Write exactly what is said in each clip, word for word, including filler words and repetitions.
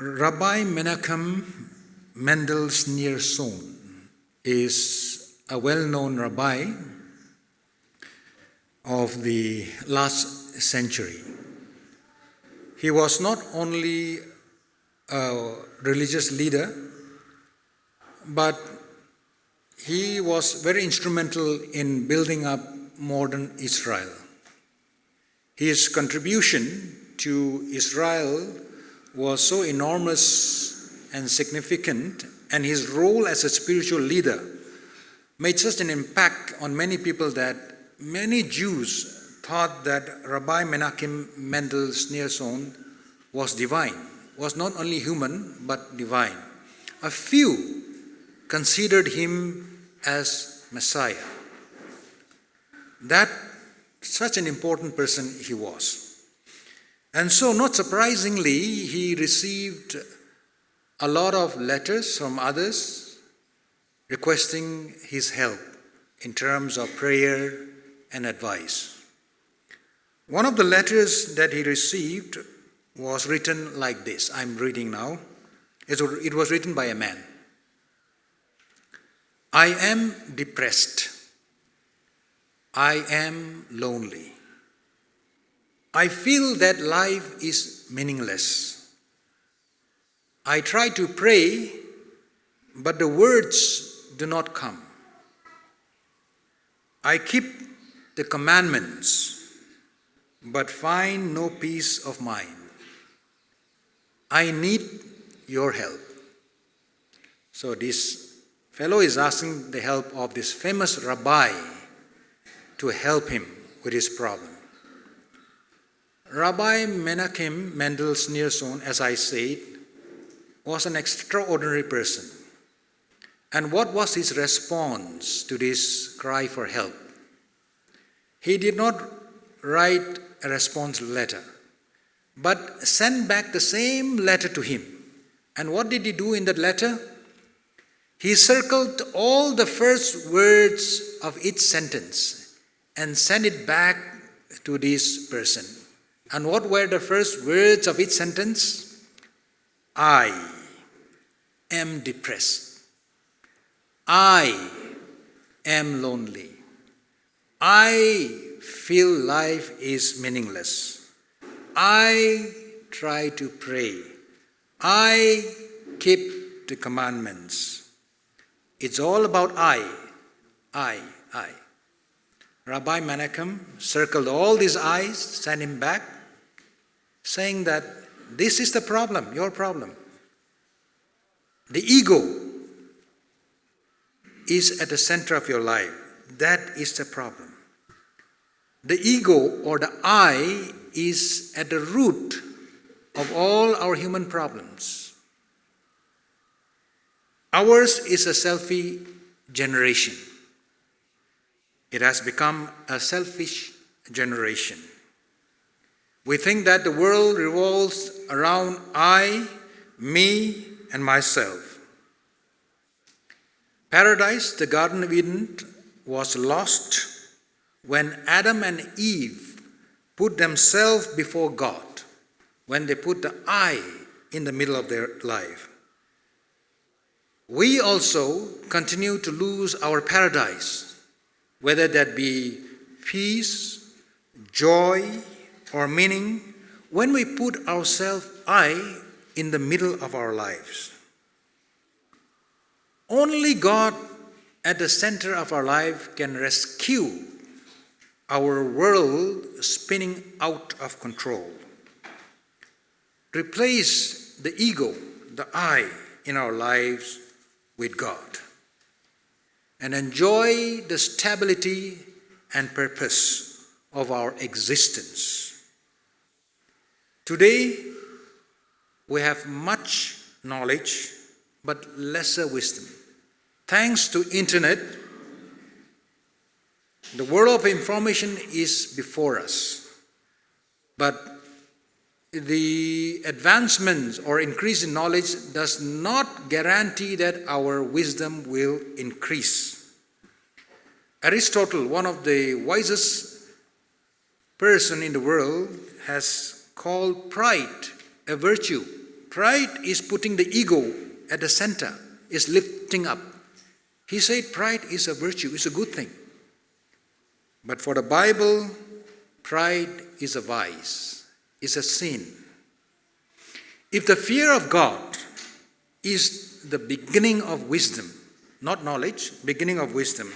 Rabbi Menachem Mendel Schneersohn is a well-known rabbi of the last century. He was not only a religious leader, but he was very instrumental in building up modern Israel. His contribution to Israel was so enormous and significant, and his role as a spiritual leader made such an impact on many people that many Jews thought that Rabbi Menachem Mendel Schneersohn was divine, was not only human but divine. A few considered him as Messiah. That such an important person he was. And so, not surprisingly, he received a lot of letters from others requesting his help in terms of prayer and advice. One of the letters that he received was written like this. I'm reading now. It wa-, it was written by a man. "I am depressed. I am lonely. I feel that life is meaningless. I try to pray, but the words do not come. I keep the commandments, but find no peace of mind. I need your help." So this fellow is asking the help of this famous rabbi to help him with his problem. Rabbi Menachem Mendel Schneersohn, as I said, was an extraordinary person. And what was his response to this cry for help? He did not write a response letter, but sent back the same letter to him. And what did he do in that letter? He circled all the first words of each sentence and sent it back to this person. And what were the first words of each sentence? "I am depressed. I am lonely. I feel life is meaningless. I try to pray. I keep the commandments." It's all about I, I, I. Rabbi Menachem circled all these I's, sent him back, saying that this is the problem, your problem. The ego is at the center of your life. That is the problem. The ego or the I is at the root of all our human problems. Ours is a selfie generation. It has become a selfish generation. We think that the world revolves around I, me, and myself. Paradise, the Garden of Eden, was lost when Adam and Eve put themselves before God, when they put the I in the middle of their life. We also continue to lose our paradise, whether that be peace, joy, or meaning, when we put ourselves, I, in the middle of our lives. Only God at the center of our life can rescue our world spinning out of control. Replace the ego, the I, in our lives with God, and enjoy the stability and purpose of our existence. Today, we have much knowledge, but lesser wisdom. Thanks to internet, the world of information is before us. But the advancements or increase in knowledge does not guarantee that our wisdom will increase. Aristotle, one of the wisest person in the world, has called pride a virtue. Pride is putting the ego at the center, is lifting up. He said pride is a virtue, is a good thing. But for the Bible, pride is a vice, is a sin. If the fear of God is the beginning of wisdom, not knowledge, beginning of wisdom,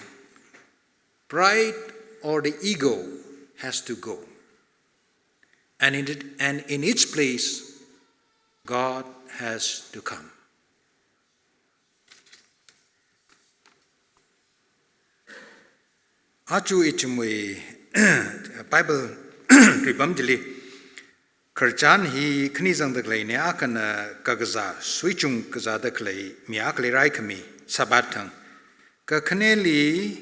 pride or the ego has to go. And in, it, and in its place, God has to come. Aja ithumwui Bible tuipam chili, khararchan hi khani zangda khaleina, akhana kakazā, suichung kazāda khalei mi akha leirai khami, Sabbath thang. Kakhaneli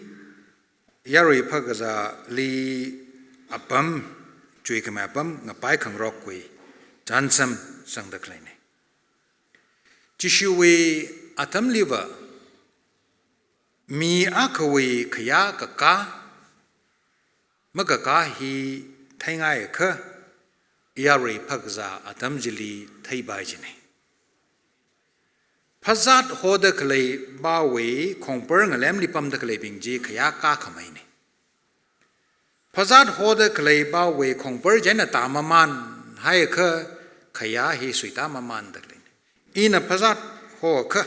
yarui phākazāli apam, chuikhamei apam ngapai khangarokwui chānsam zangda khaleina. Jishuwui atamliva mi akhawui khayā kakā, makakā hi theingai akha, yarui phākazā atam chili theipai jina. Phazat hoda khalei pāwui khongpar ngalemli pamda khaleibing chi khayā kākhameina. Phazat hoda khalei pāwui khongpar china tāmamān haiakha khayā hi suitāmamānda khaleina. Ina phazat hoakha,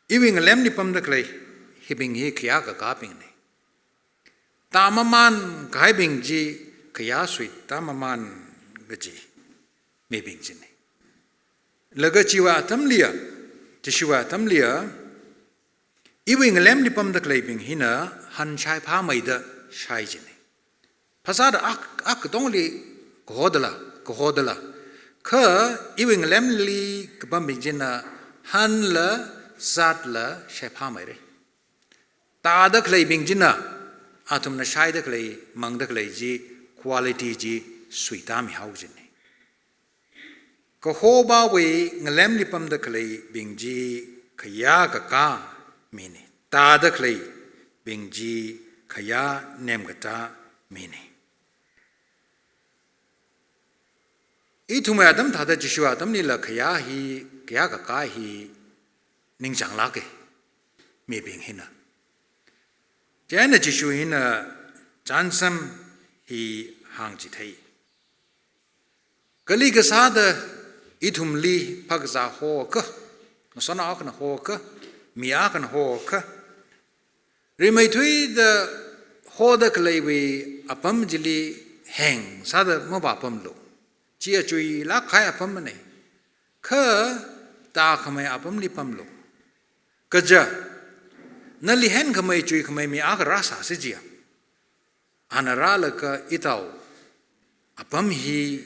iwui ngalemli pamda khalei hibing hi khayā kakābingna. Tāmamān kahaibing chi khayā suitāmamān kaji mibing china. Laga chiwui atamliya, Jishuwui atamliya, iwui ngalemli pamda khaleibing hina han shaiphāmeida shai jina. Phazat ak, ak katongli kahodala, kahodala. Kha iwui ngalemli kapambing china hanla, zatla shaiphāmeira. Tāda khaleibing china, athumna shaida khalei, mangda khalei chi, quality chi suitāmihao jina. Kaho pāwui ngalemli pamda khaleibing chi khayā kakā mina. Tāda khaleibing chi khayā nemkatā mina. Ithumwui atam thāda Jishuwui atamlila khayā hi, khayā kakā hi ningchānglāka, mibing hina. Chieina Jishu hina chānsam hi hāngchithei. Kali kasāda ithumli phākazā hoakha, ngasotnao akhana hoakha, mi akhana hoakha, rimeithuida hoda khaleiwui apam chili heng sāda mavāpamlu. Chi achuilāk kahai apam mana. Kha tākhamei apamli pamlu. Kaja, nali henkhamei chuikhamei mi akha rāsāsi jiya. Ana rālaga itao apam hi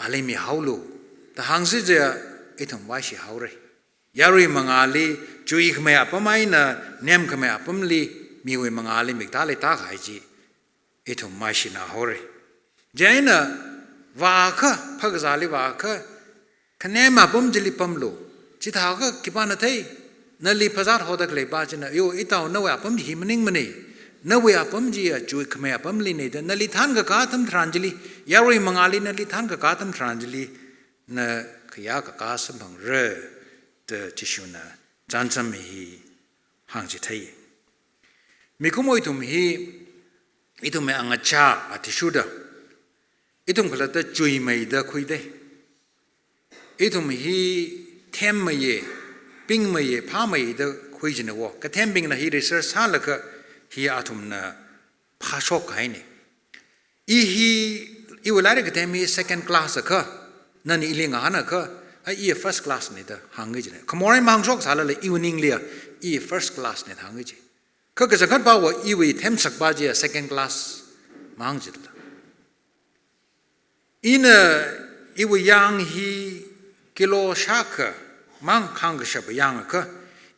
ali mihaolu da hāngsi jiya, ithum vāshihaora. Yarui mangāli chuikhamei apam eina nemkhamei apamli miwui mangāli miktāli tākahai chi ithum maishina haora. Chieina vāakha, phākazāli vāakha, khanem apam chili pamlu. Chithākha khipāna thei, nali phazat hoda khalei pā china, yo, itao nawui apam hi maningmana, nawui apam chiya chuikhamei apamlina da nali thānkakā atam tharan chili, yarui mangāli nali thānkakā atam tharan chili, na khayā kakā samphangra da Jishuna chānsam hi hāngchithei. Mikumo ithum hi, ithumwui angachā athishurda, ithum khalatta chuimeida khuida, ithum hi themmeiya, pingmeiya, phāmeida khui jina wo. Kathembingna hi research sālaga hi athumna phāshok kahaina. I hi, iwui lairik kathem hi second class akha, nani ili ngahānakha, a i first class na da hānga jina. Khamor eina mahāngshok sālala iwui ningliya, i first class na da hānga ji. Kha kachangkhat pāva iwui themsak pā chiya second class mahāng jila. Ina iwui yang hi kilo shākha mang khangkashap yang akha,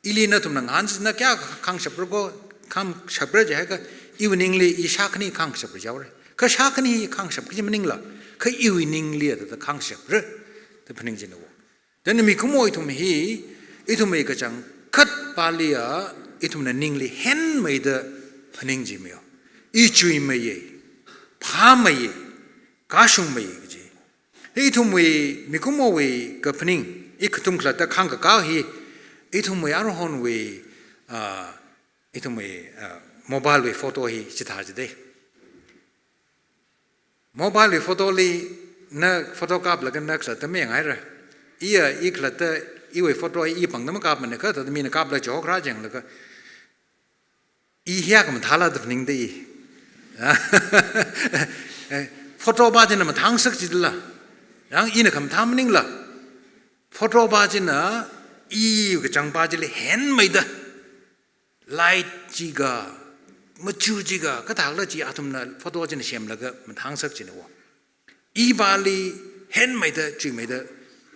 ili nathumna ngahānsina kayākha khangshapra ko, khangshapra jihaiakha, iwui ningli i shākhani khangshapra jaora. Kha shākhani hi khangshap kaji maningla, kha iwui ningliya da khangshapra da phaning jina wo. Chieina mikumo ithum hi, ithumwui kachangkhat pāliya, ithumna ningli henmeida phaning jimiyo. I chuimeiya, phāmeiya, kashungmeiya kaji. Te ithumwui, mikumowui kaphaning, ikathum khalatta khangkakao hi, ithumwui aruihonwui, ah, ithumwui, ah, mobile wui photo hi chithā jide. Mobile wui photo li na photo kaplaga na khalatta mayangngaira. Iya, i khalatta iwui photo hi i pangda makapmana kha, thāda mina kaplaga chihokra janglaga. I hiya khamathāla da phaningda i. Eh, photo pa china mathāngasak jidala. Yang ina khamathā maningla. Photo pa china i kachang pa chili henmeida. Light chiga, machu chiga, kathākhala chi athumna photo china semlaga mathāngasak china wo. I pali henmeida, chuimeida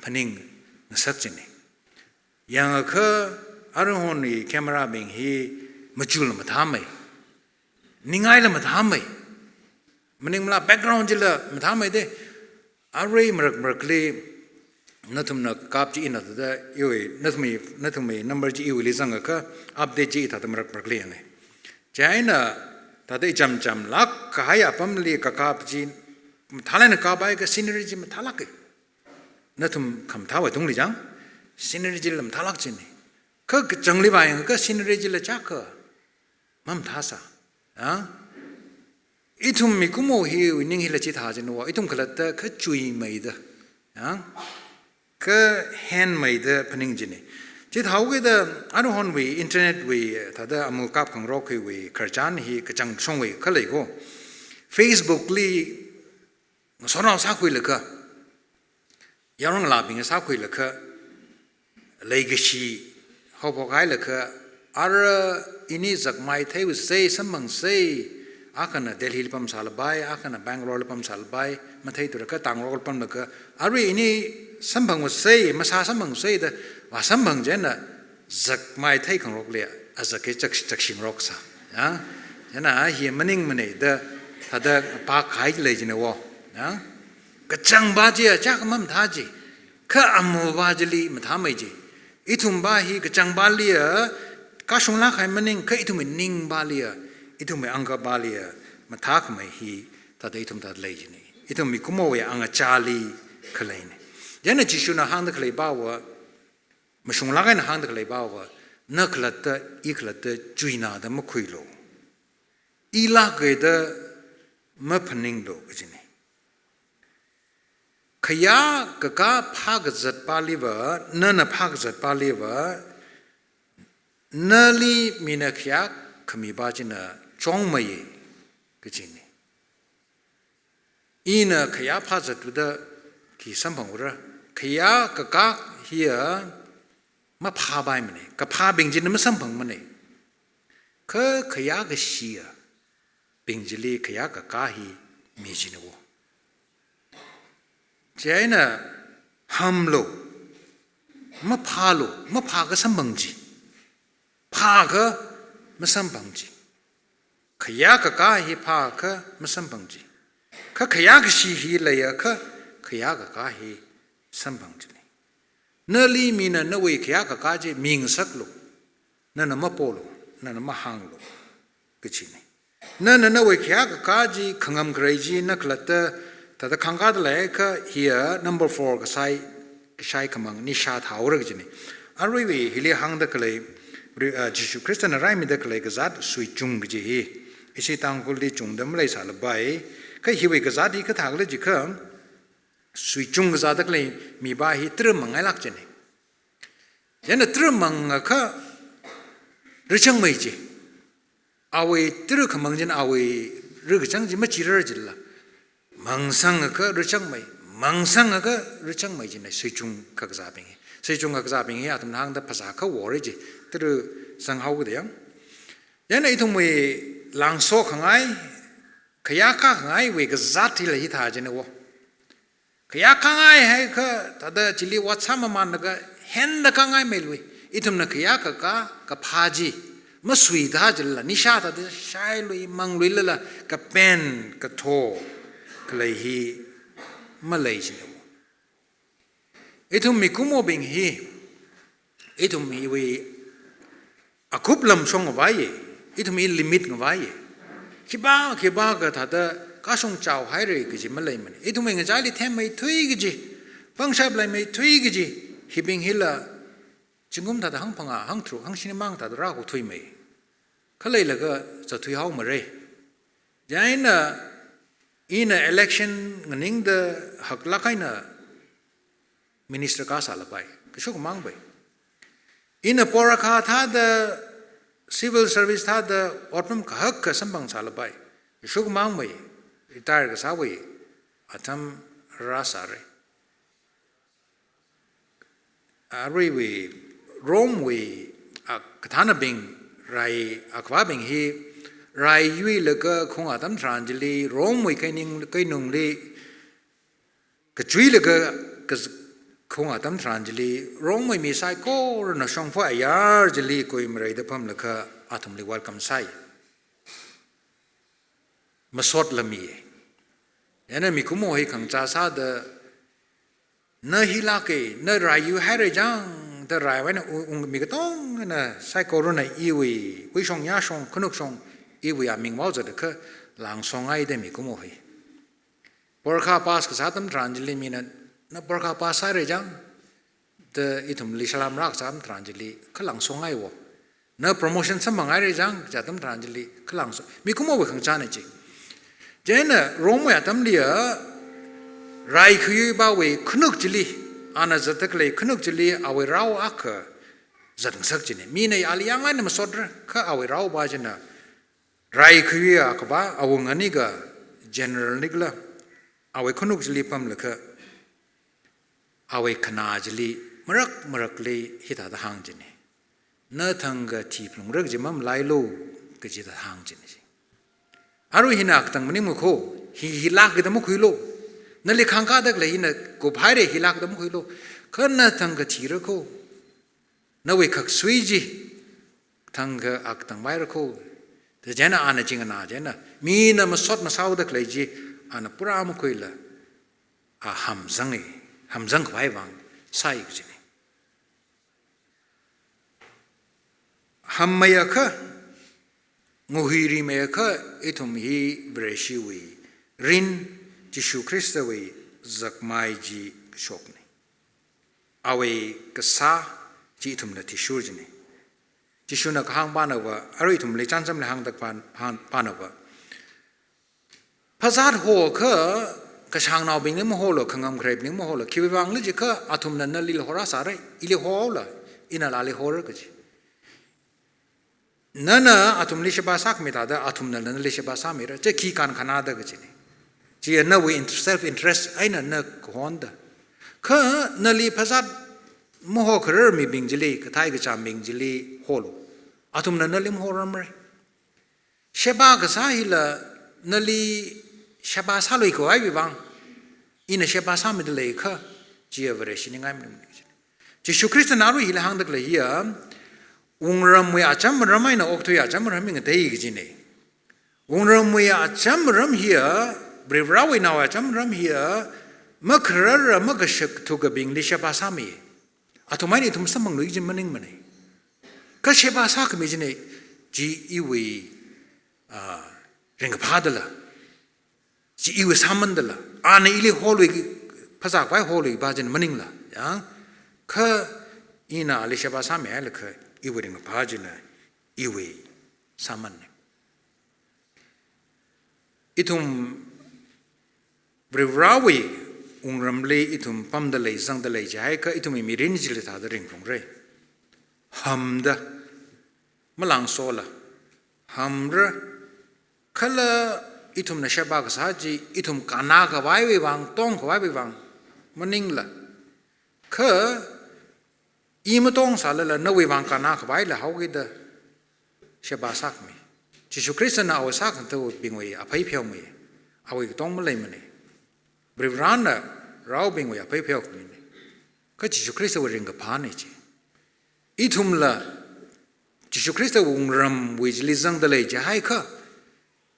phaningngasak china. Yangakha aruihonwui camera bing hi machula mathāmei. Ningaila mathāmei. Maningmala background chila mathāmei de. Arui marak marakli nathumna kap chi ina thāda iwui, nathumwui, nathumwui number chi iwuili zangakha update chi thāda marak marakli yange. Chieina thāda ichamcham lāk kahai apamli kakap chi mathālāk eina kapai kha scenery chi mathālāke. Nathum khamathāwui tungli jang, scenery chila mathālāk china. Kha kachangli vāyangakha scenery chila chaka mamathāsa. Ah? Ithum mikumo hiwui ning hila chithā china wo, ithum khalatta kha chuimeida. Ah? Kha henmeida phaning china. Chithāhaokida aruihonwui internet wui thāda amu kapkhangarok hiwui khararchan hi kachangshongwui khalei ko. Facebook li ngasotnao sākhuilaga, yarongalābing sākhuilaga, leikashi haophok hailaga, ara ini zakmai theiwui sei samphang sei, akhana Delhi li pamsālapai, akhana Bangalore li pamsālapai, matheithura kha Tangrok li pamlaga, arui ini samphangwui sei, masā samphang sei da, vāsamphang chieina, zakmai theikhangarokli, azak hi chak-, chakshingaroksa. Ya? Chieina hi maningmana da, thāda pākhai lei china wo. Ya? Kachang pa chiya chaka mamathā chi. Kha amu pa chili mathāmei chi. Ithum pa hi kachang paliya, kashunglāk kahai maning kha ithumwui ning paliya, ithumwui angka paliya, mathākhamei hi, thāda ithum thāda lei china. Ithum mikumowui angachāli khaleina. Chieina Jishuna hāngda khalei pa va, mashunglāk eina hāngda khalei pa va, na khalatta, i khalatta chuina da makhuilu. I lāke da maphaninglu kajina. Khayākakā phākazat pali va, nana phākazat pali va, nali mina khayā khami pa china chungmeiya kajina. Ina khayā phāzatluda khi samphangura, khayākakā hiya maphāpaimana, kaphābing china masamphangmana. Kha khayākashiya bing chili khayākakā hi mi china wo. Chieina hamlu, maphālu, maphāakha samphang chi. Phāakha masamphang chi. Khayākakā hi phāakha masamphang chi. Kha khayākashi hi leiakha khayākakā hi samphang china. Nali mina nawui khayākakā chi mingasaklu. Nana mapolu, nana mahānglu kajina. Nana nawui khayākakā chi khangam kharei chi na khalatta thāda khangkāda leiakha hiya number four kasai, kashai khamang nisha thāhaora kajina. Aruiwui hili hāngda khalei, ri-, ah, Jishu Khristana raimida khalei kazāt suichung kaji hi. Ishi Tangkhulli chungda maleisālapai. Kha hiwui kazāt hi kathākhala jiakha suichung kazāda khalei mi pa hi tara mangngailāk china. Chieina tara mangakha rachangmei chi. Awui tara khamang china awui rakachang chi machirar jila. Mangsangakha rachangmei, mangsangakha rachangmei china suichung kakazābing hi. Suichung kakazābing hi athumna hāngda phasā khavora chi, tara zanghaoda yang. Chieina ithumwui langso khangai, khayākā khangaiwui kazāt hila hithā china wo. Khayākā ngahaiakha, thāda chili ot sāmamanlaga henda khangaimeilu. Ithumna khayākakā kaphā chi masuida jila, nisha thāda shailui, mangluilala, kapen, katho, khalei hi malei china. Ithum mikumobing hi, ithum hiwui akup lam shong ngavaiya, ithum hi limit ngavaiya. Khipā, khipākha thāda kashung chao haira kaji maleimana. Ithumwui ngachaili themmeithui kaji, pangshap leimeithui kaji, hibing hila zingkum thāda hangphangā, hangtharuk, hangshini mang thāda rākathuimei. Khaleilaga zatthui haomara. Chieina ina election nganingda haklāk eina minister kasālapai, kashuk mangpai. Ina porkha thāda, civil service thāda otram kahak kasamphangsālapai, kashuk mangmei, retire kasāwui atam rāsāra. Aruiwui, Rome wui, a, kathānabing, rai, akhavābing hi, rai yuilaga khaung atam tharan chili, Rome wui kaining, kainungli, kachuilaga, ka, khaung atam tharan chili, Rome wui mi saikorana shongfa ayar chili kuimareida pamlaga athumli welcome sāi. Masot lami. Chieina mikumo hi khangachā sāda, na hilāka, na rai yuihaira chang, da raiwui eina ung, ung mi katongana saikorana iwui, huishong, yāshong, khanukshong, iwui aming vaozatda khalāngsongai da mikumo hi. Porkha pass kasā atam tharan chili mina, na porkha pass sāhaira chang, da ithumli salam rākasā atam tharan chili, khalāngsongai wo. Na promotion samphanghaira chang, kaja atam tharan chili, khalāngso. Mikumowui khangachāna chi. Chieina Rome wui atamliya, rai khayuivāwui khanuk chili, ana zatda khalei khanuk chili, awui rao akha zatngasak china. Mina ali yanglāk eina masotrar, kha awui raovā china, rai khayui akhavā, awunga nika, general nikla, awui khanuk chili pamlaga, awui khanā chili, marak marakli hithāda hāng china. Na thangkha thiphalungra kaji mamalailu, kaji thāda hāng china chi. Arui hina katang maningmana kho, hi, hilākda makhuilu. Nali khangkāda khalei hina kuphaira hilākda makhuilu. Kha na thangkha thira kho. Nawui khaksui chi, thangkha akatang vaira kho. Da chieina ana chingana chieina, mina masot masāhaoda khalei chi, ana pura makhuila, a hamzanga, hamzang khavai vang, sāi kajina. Hammeiakha, ngahuirimeiakha, ithum hi Vareshiwui rin, Jishu Khristawui zakmai chi kashokna. Awui kasā chi ithumna athishur china. Jishuna kahāng pānava, arui ithumli chānjamli hāngda pān, pān, pānava. Phazat hokha, kashāngnaobingli maholo, khangamkhareibingli maholo, khiwuivangli jiakha athumna nali horasāra, ili hola, inala ali hora kaji. Nana athumli sheba sākhami thāda, athumna nali sheba sāmira, chi khi kankhanāda kajina. Chi nawui int-, self interest eina na kahonda. Kha nali phazat mahokharar mibing chili, kathei kachāmbing chili holo. Athumna nali mahorarmara. Sheba kasā hila nali sheba sāluikhavaiwui vang, ina sheba sāmida leiakha, chiya Vareshi ningai maningmana. Jishu Khristana arui hili hāngda khalei hiya, wungramwui acham maram eina okathuiwui acham maram hi ngatei kajina. Wungramwui acham maram hiya, Varivarawui naowui acham maram hiya, makharara makashak thukabingli sheba sāmi. Athum eina ithum samphanglui kaji maningmana. Kha sheba sākhami china, chi iwui, ah, ringkaphādala. Chi iwui sāmandala. Ana ili holui, phazākhavai holuiva china maningla. Ya. Kha ina ali sheba sāmihailaga iwui ringkaphā china iwui sāmanna. Ithum Varivarawui wungramli ithum pamda lei, zangda lei jihaiakha ithumwui mirin chili thāda ringphalungra. Hamda, malangsola, hamra, kala ithumna sheba kasā chi, ithum kannākhavaiwui vang, tongkhavaiwui vang, maningla. Kha, i matongsālala nawui vang kannākhavaila haokida sheba sākhami. Jishu Khristana awui sākhangatha̱bingwui aphei pheomi, awui katong maleimana. Varivarana raobingwui aphei pheokhamina. Kha Jishu Khristawui ringkaphāna chi. Ithumla Jishu Khristawui wungramwui chili zangda lei jihaiakha,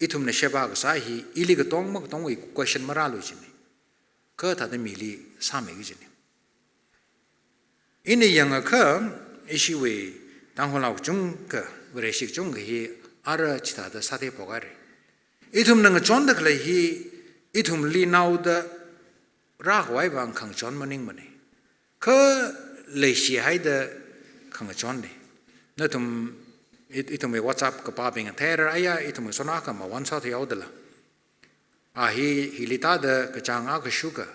ithumna sheba kasā hi ili katong makatongwui question marālui china. Kha thāda mili sāmi kajina. Ina yangakha, ishiwui Tangkhulnao kachungkha, Vareshi kachungkha hi ara chithāda sātheiphok haira. Ithumna ngachonda khalei hi, ithumli naoda rākhavai vang khangachon maningmana. Kha leishihaida khangachonna. Nathum, it-, ithumwui WhatsApp kapābing theira aya, ithumwui sona kha mawon sāthuihaodala. A hi, hili tāda kachāng akha shuka,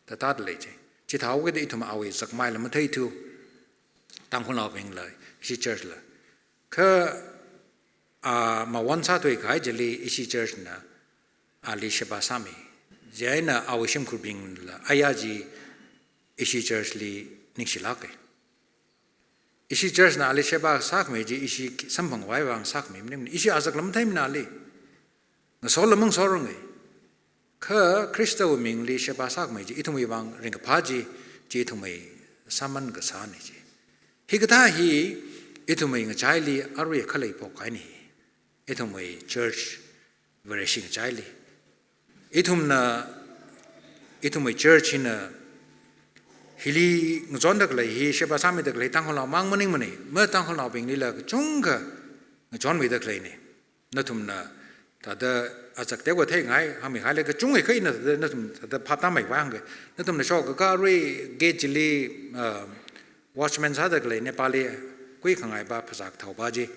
da tāda lei chi. Chithāhaokida ithum awui zakmaila matheithu. Tangkhulnaobingla, ishi church la. Kha, a, mawon sāthuikahai chili ishi church na ali sheba sāmi. Chieina awui shimkhurbingla aya chi ishi church li ningshilāka. Ishi church na ali sheba sākhami chi ishi samphangkhavai vang sākhami maning, ishi azakla matheimana ali. Ngasola mangasoranga. Kha Khristawui mingli sheba sākhami chi ithumwui vang ringkaphā chi, chi ithumwui sāman kasāna chi. Hikathā hi ithumwui ngachaili arui khalei phokkahaina hi. Ithumwui church Vareshi ngachaili. Ithumna, ithumwui church hina hili ngachonda khalei hi, sheba sāmida khalei Tangkhulnao mang maningmana. Ma Tangkhulnaobinglila kachungkha ngachonmida khaleina. Nathumna thāda azak teokha theingai, hāngmihailei kachungkha ina thāda nathum thāda phaptāmeikhavai hāngga. Nathumna shokkaka arui gate chili, ah, watchman sāda khalei Nepali kuikhangai pa phasā kathaopa chi.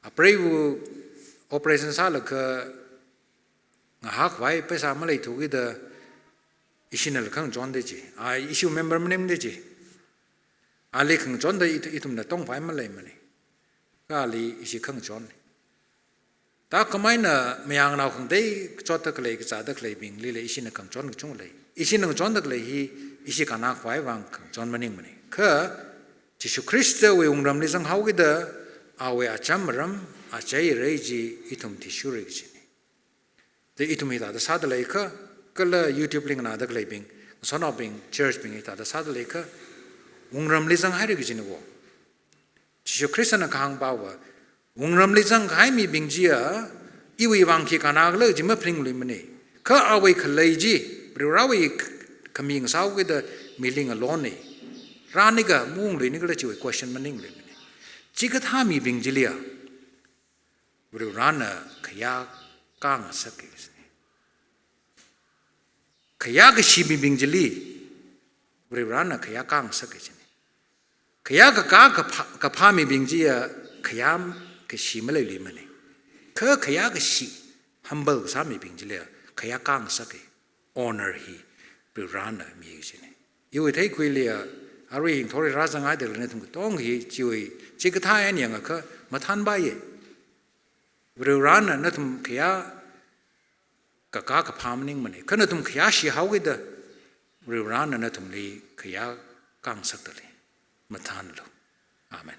Apreiva operation sālaga ngahākhavai paisa maleithukida ishinala khangachonda chi. A, ishi member maningda chi. Ali khangachonda ith-, ithumna tongkhavai maleimana. Kha ali ishi khangachonna. Thākhameina mayangnao khangatei kachotda khalei, kazāda khaleibinglila ishina khangachon kachungkha lei. Ishina ngachonda khalei hi, ishi kannākhavai vang khangachon maningmana. Kha Jishu Khristawui wungramli zanghaokida awui acham aram, achei arei chi ithum athishurra kajina. Da ithum hithāda sāda leiakha, kala YouTube li nganāda khaleibing, ngasotnaobing, church bing hithāda sāda leiakha, wungramli zanghaira kajina wo. Jishu Khristana kahāngpava, wungramli zangkahai mibing chiya, iwui vang khi kannākhala chi maphaningluimana. Kha awui khalei chi, Varivarawui k-, khami ngasāhaokida mili ngalona. Rāni kha maungluini khala chiwui question maningluimana. Chikathā mibing chiliya, Varivarana khayā kāngasaka. Khayā kashi mibing chili, Varivarana khayā kāngasaka kajina. Khayā kakā kaphā, kaphā mibing chiya khayā kashi maleiluimana. Kha khayā kashi, humble kasā mibing chiliya khayā kāngasaka, honor hi Varivarana miki kajina. Iwui theikhuiliya, arui hingthorei rāzanghaida khalei nathum katonga hi chiwui, chikathā eina yangakha mathānpaiya. Varivarana nathum khayā kakā kaphā maningmana. Kha nathum khayā shihaokida, Varivarana nathumli khayā kāngasakta lei. Mathānlu. Amen.